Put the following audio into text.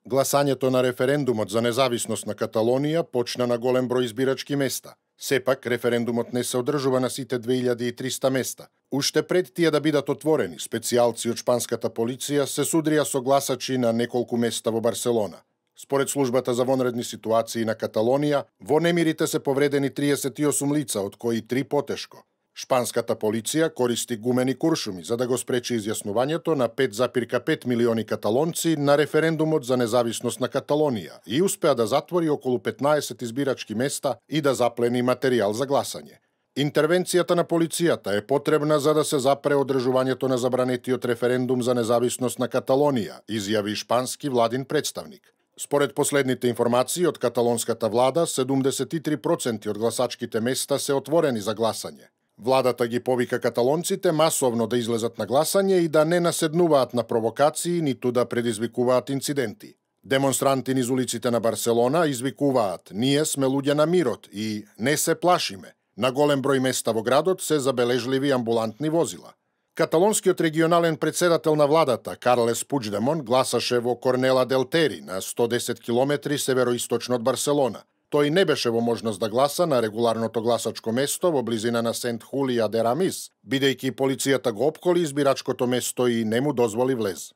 Гласањето на референдумот за независност на Каталонија почна на голем број избирачки места. Сепак, референдумот не се одржува на сите 2300 места. Уште пред тие да бидат отворени, специјалци од шпанската полиција се судрија со гласачи на неколку места во Барселона. Според службата за вонредни ситуации на Каталонија, во немирите се повредени 38 лица, од кои 3 потешко. Шпанската полиција користи гумени куршуми за да го спречи изјаснувањето на 5,5 милиони каталонци на референдумот за независност на Каталонија и успеа да затвори околу 15 избирачки места и да заплени материјал за гласање. Интервенцијата на полицијата е потребна за да се запре одржувањето на забранетиот референдум за независност на Каталонија, изјави шпански владин представник. Според последните информации од каталонската влада, 73% од гласачките места се отворени за гласање. Владата ги повика каталонците масовно да излезат на гласање и да не наседнуваат на провокации, ниту да предизвикуваат инциденти. Демонстранти низ улиците на Барселона извикуваат: "Ние сме луѓе на мирот" и "Не се плашиме". На голем број места во градот се забележливи амбулантни возила. Каталонскиот регионален председател на владата, Карлес Пучдемон, гласаше во Корнела дел Тери, на 110 километри североисточно од Барселона. Тој не беше во можност да гласа на регуларното гласачко место во близина на Сент Хулија де Рамис, бидејќи полицијата го опколи избирачкото место и не му дозволи влез.